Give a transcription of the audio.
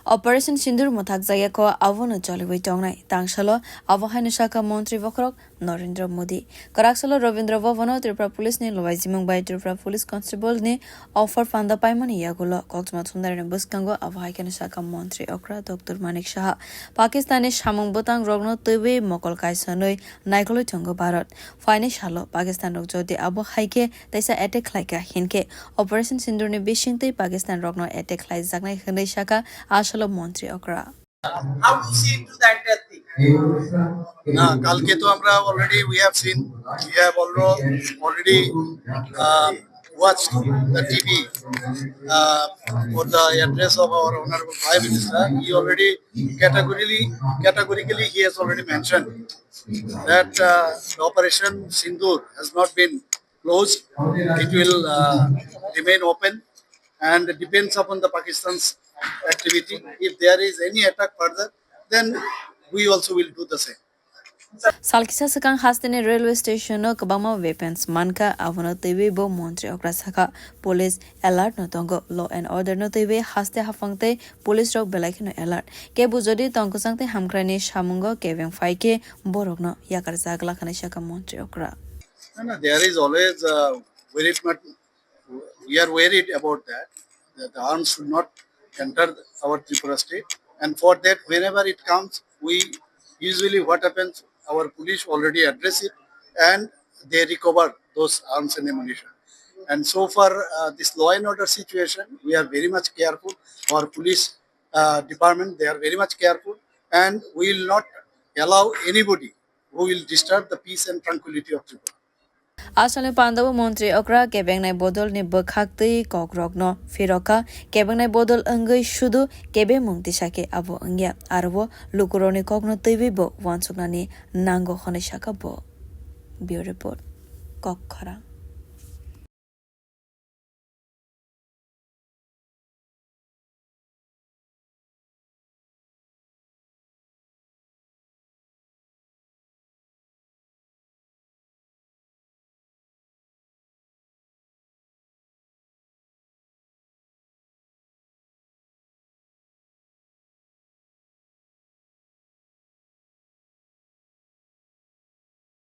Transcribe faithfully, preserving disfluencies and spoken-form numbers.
Operation Sindoor mwthakjakya kho, abono choliwi tongnai. Tangsalo abo haino sakha Montri bokhorok Narendra Modi. Kwraksalo Rabindra Bhavan-o Tripura Police ni luaijimung bai Tripura Police Constable ni offer panda paimani yagulo koktwma thumnairokni bwskango abo hai kheno sakha Montri okra Doctor Manik Saha. Pakistan ni samung bwtang rokno twiwi mokol kaisanwi naikolwi tongo Bharat. Phaini salo Pakistan rok jodi abo hai khe teisa attack khlaikha hinkhe Operation Sindoor ni bisingtwi Pakistan rokno attack khlaijaknai hwnwi sakha asalo Montri okra. How to see into the entire thing? না, কালকে তো আমরা already we have seen, we have already, already uh, watched the T V uh, for the address of our Honorable Prime Minister. He already categorically, categorically he has already mentioned that uh, the Operation Sindoor has not been closed. It will uh, remain open and depends upon the Pakistan's activity. If there is any attack further, then we also will do the same. Salkisa swkang hasteni railway station-o kwbangma weapons mankha, abono twiwi bo Montri okra sakha. Police alert no tongo, law and order no twiwi haste haphang tei police rok belai kheno alert. Kebo jodi tongkwchang tei hamkraini samungo kebeng phai khe borokno yakarjak lakhanai sakha Montri okra. No, no, there is always uh, very much we are worried about that, that the arms should not enter our Tripura state. And for that, whenever it comes, we usually what happens, our police already address it and they recover those arms and ammunition. And so far, uh, this law and order situation, we are very much careful. Our police uh, department, they are very much careful and we will not allow anybody who will disturb the peace and tranquility of Tripura. Asalni pandao Montri okra kebengnai bodolni bwkhak tei kokrokno phirokha, kebengnai bodol wngwi sudu kebengmung tisa khe abo wngya, aro bo lukurokni kokno twiwi bo uansuknani nango hwnwi sakha bo. Bureau Report, Kok Khorang.